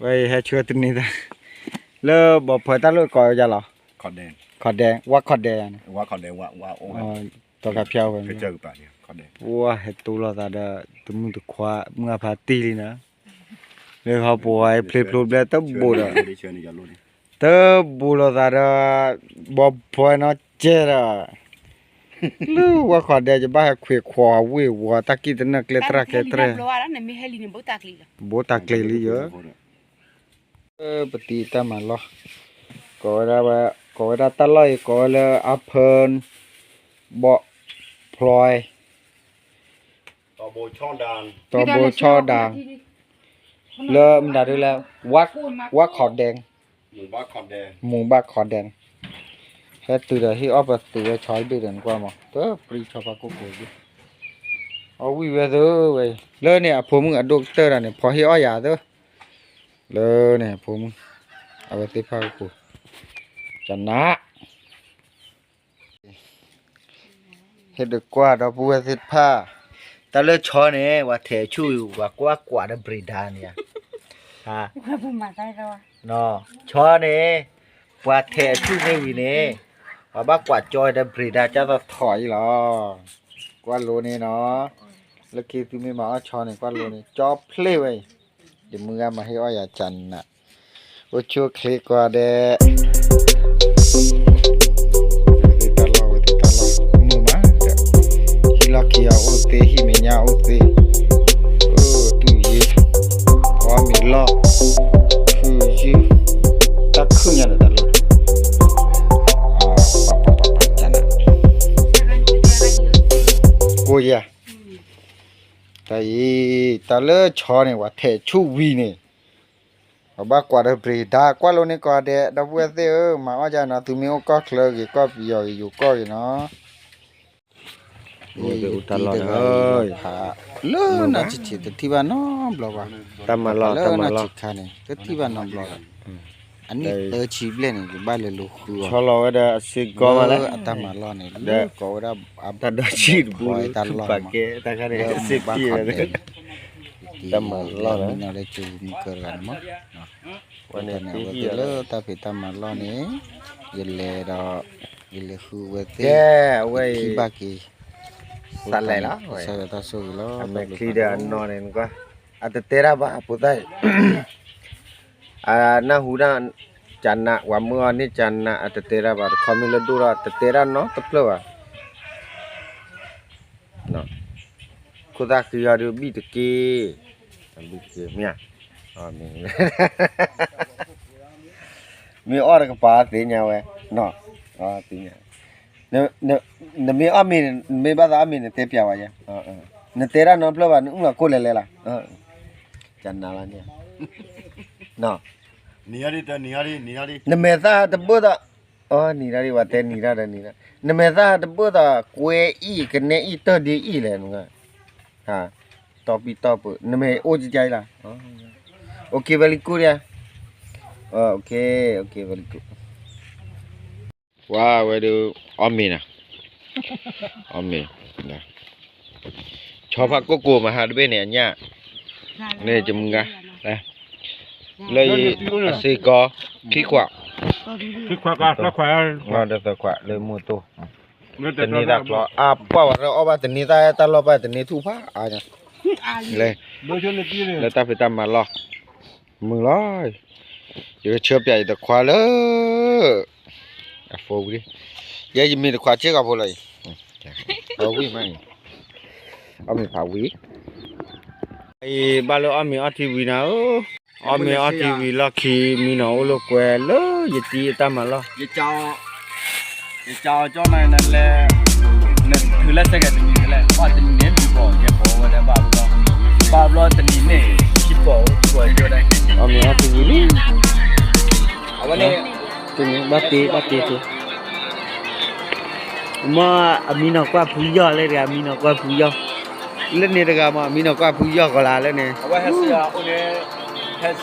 ဝဲအံၤဟဲဆှၢတနံၤသၢ လၢဘီဖီတၢ်လၢကိးဝဲဒၣ်လီၤ, ခီၣ်ဒဲ, ဝါခီၣ်ဒဲ, ဝါခီၣ်ဒဲ, ဝါအိၣ်ဝဲ, တီၢ်ခါဖၠါဝဲ, ပှၤဟဲတူၢ်လိာ်သးဒီး တမုၢ်တခွါ မုၢ်အဖါတံၢ်လံနၤ, လၢဟီၣ်ပဝါဖျ့ဖျိဘျဲၣ်တဘိဒီး တဘိလိာ်သးဒီး ဘီဖီနီၢ်ကဲဒီး လၢဝါခီၣ်ဒဲ ယဘၣ်ဟဲခွဲးခွီးဝ့ၢ်ဝီၤ တၢ်ကံၣ်တနၢၣ်ကျဲသရၣ်ကျဲတြဲၣ်, ဘိတၢ်ကျဲၤလံယၤ, ပတံၤတၢ်မၤလီၢ်, ကိးဝဲဒၣ်ဝဲ, ကိးဝဲဒၣ်တၢ်လီၢ်အံၤ ကိးဝဲလၢအဖၢ ဘီၣ်ဖျီ တီၤဘိဆီဒၣ်, လၢမတၤဒ်လဲၣ်, ဝါခီၣ်ဒဲ, မူၤဘၣ်ခီၣ်ဒဲ, ဟဲတုၤဒီးဟ့ၣ်အီၣ်ပသုးဝဲဆီဘ့ၣ်ဒီးနကွၢ်မး တပြံဆီဖါကိၢ်ကိၢ်ဒၣ်, အီၣ်ဝံၣ်ဝဲသၢဝဲ, လၢန့ၣ်အဖိမုၣ်အဒိၣ်ကတၢၢ်တၢ်န့ၣ် ဖီဟ့ၣ်အီၣ်ယၤသၢ, လၢန့ၣ်အဖိမုၣ်, အဝဲသ့ၣ်တဖၣ်ကိၢ်ကိၢ်, ကနၣ် ဟ့ၣ်ဒုးကွၢ်ဒီပုၢ်ဝဲၢ်သ့ၣ်တဖၣ်, တၢ်လၢဆီန့ၣ် ပှၤထဲးအဆူၣ် ပှၤကွၢ်ကွၢ်ဒီး brother န့ၣ်ဧါ, ဆီန့ၣ် ပှၤထဲးအဆူၣ်သ့ၣ်ဝံၤန့ၣ် ပှၤဘၣ်ကွၢ်ကၠီဒီး brother ကၢ်သိးထီၣ်အံၤလီၤ, ကွၢ်လိန့ၣ်နီၤ, လၢခံသုမ့ၢ်မၤအီၣ်ဆီန့ၣ် ကွၢ်လိန့ၣ် ကၠီဖျ့ဝဲအံၤ, ယမုၢ်ဂၤမၤဟ့ၣ်အီၣ်ယၤကနၣ် အိၣ်ဆူၣ်အိၣ်ချ့ကိးဂၤဒဲး, ဝဲသ့ၣ်တၢ်လီၢ် ဝဲသ့ၣ်တၢ်လီၢ် မုာ်မးဒီး, ဟံၣ်လီၢ်ခံအီၤအိၣ်သ့ ဟံၣ်မဲာ်ညါအိၣ်သ့, အိၣ်တူၢ်ယ့ၢ်, အီၣ်မ့ၤလီၢ်, ခုၣ်ယုၢ်, တၢ်ခုၣ်ညါဒီးတၢ်လီၢ်, ပပပပကနၣ်, ကိၢ်ယၤ, တၢ်အံၤ တၢ်လၢဆီန့ၣ် ပှၤထဲးဆူၣ်ဝံၤန့ၣ် ပဘၣ်ကွၢ်ဒီး brother ကွၢ်လိန့ၣ်ကိးဂၤဒဲး ဒီပုၢ်ဝဲၢ်သ့ၣ်ဧၢ, မၤအီၣ်ကနၤ သုမ့ၢ်အိၣ်ကီၢ်ချၢဂ့ၤ ကီၢ်ပယီၤဂ့ၤ ယိၤကီၢ်ဂ့ၤနီၤ, ယတံၤတဂၤအံၤဖးလၢနီၢ်ဆံးဆံး တထံၣ်ဘၣ်နီတဘျီဘၣ်, တၢ်မၤလီၢ် တၢ်မၤလီၢ် ခါန့ၣ် တထံၣ်ဘၣ်နီတဘျီဘၣ်, အနံၣ်သၢဆံဘျဲၣ်န့ၣ် ယဘၣ်လဲၤလူၤဃုအီၤ, ဆီလီၤဝဲဒီးအစ့ကီမးလဲၣ်, လၢအတၢ်မၤလီၢ်န့ၣ် လၢကိးဝဲဒၣ် အတၢ်ဒိးဆံၣ်တပူၤ တၢ်လီၢ်န့ၣ်မး, လၢမူၤဘၣ်ခီၣ်ဒဲးန့ၣ် တံၤမုၢ်ကၢတဂၤန့ၣ်မး, ဝဲန့ၣ် အဝဲသ့ၣ်လၢတၢ်ဖံးတၢ်မၤလီၢ်န့ၣ် ယလဲၤဒီး ယလဲၤဃုဝဲသ့ၣ် ကဲ အဝဲအံၤ ထံၣ်ဘၣ်က့ၤ စးလဲၤလီၤ တၢ်ဆိၣ်ဂ့ၤလီၤ အမဲာ်ချံဒီးအနီၢ်န့ၣ် နကွၢ် အတတဲတၢ်ဘၣ် ဖိသၣ်အံၤ အနၢ်ဟူဒၣ် ကနး ပှၤမၢအီၤန့ၢ်ကနး အတတဲတၢ်ဘၣ် တခီမ့ၢ်လၢဒိၣ်ထီၣ် တတဲတၢ်နီတဖျၢၣ်ဘၣ် ခိၣ်သၣ်ဃံအီၤဒုးဘံၣ်တက့ၢ်, ဘံၣ်တက့ၢ် မ့ၢ်ဧါ, မ့ၢ်အီၣ်တကပၤသ့ၣ်ညါဝဲ, သ့ၣ်ညါ, နမ့ၢ်အီၣ်မ့ၤ နမ့ၢ်ဘၣ်သးအီၣ်မ့ၤန့ၣ် တဲပျးဝဲယဲ, နတဲတၢ်နီတဖျၢၣ်ဘၣ် နအုၣ်လီၤကိၣ်လဲၤလဲၤလီၤ, ကနၤလီၤန့ၣ်, နမဲာ်သၣ်တဘၣ်သး အီနံၤဒၣ်ဒ် ပှၤတဲနံၤဒၣ်ဒီးနံၤဒၣ်, နမဲာ်သၣ်တဘၣ်သး ကွဲအံၣ် ကနဲအံၣ် တၢၢ်ဒ့အံၣ်လဲၣ်, တီပံတီပၢၢ် နမဲာ်အိၣ်ကကါအံၤလီၤ, okay very good ယါ, okay okay very good, ဝါဝဲဒုး အီၣ်မ့ၤနၤ, အီၣ်မ့ၤ ဆီဖးကိၢ်ကိၢ်မၤဟးတဘ့ၣ်န့ၣ် အညၣ်, န့ၣ် ကမုၢ်ဂၤ, လၢအံၤ အစ့ကီ ခံခွး, သၢခွး လၢမုၢ်တိၢ်, တန့ၤတၢ်ကျီ အပှၢ်ဝဲတအီၣ်ဘၣ်တန့ၤတၢ်တၢ်လီၢ်ဘၣ်တန့ၤထူၣ်ဖးအါညါ, လၢတၢ်ဖံးတၢ်မၤလီၢ်, မုာ်လီၤ, ယကဆှၢပျးယတခွါလၢ အဖိဝံၤ, ယဲယမ့ၢ်တခွါစ့ၢ်ကီးဖိလီၤအံၤ, အဝံၣ်မးအံၤ, အီၣ်မ့ၤဖးဝံၤ, အံၤဘၣ်လၢအီၣ်မ့ၤအီထံဝံၤနၤဧၢ, အီၣ်မ့ၤအီထံဝံၤလီၢ်ခံ မံနီၤအိၣ်လၢကွဲလၢယတံၤအတၢ်မၤလီၢ်, ယကၠီကၠီနၤနလဲၤ, နထုးလဲၤစဲကဲတနံၤလဲၣ်, ဘၣ်တနံၤန့ၣ် ဒုးဘီၣ်ယဲဘီၣ်ဝဲဒၣ်ဘၣ်ဘျီ, ဘၣ်ဘျီတနံၤန့ၣ် ခံဘီၣ် ခံဘီၣ်ယိဒၣ်, အီၣ်မ့ၤအီထံဝံၤလံ, အဝဲန့ၣ်, ဘၣ်တ့ ဘၣ်တ့တ့, မ့ၢ်အမံနီၤကွၢ်ဖုယီၢ်လၢတဂၤ အမံနီၤကွၢ်ဖုယီၢ်, လၢန့ၣ်တဂၤမ့ၢ်အမံနီၤကွၢ်ဖုယီၢ်ကီးလၢလၢန့ၣ်, အဝဲဟဲစံၣ်,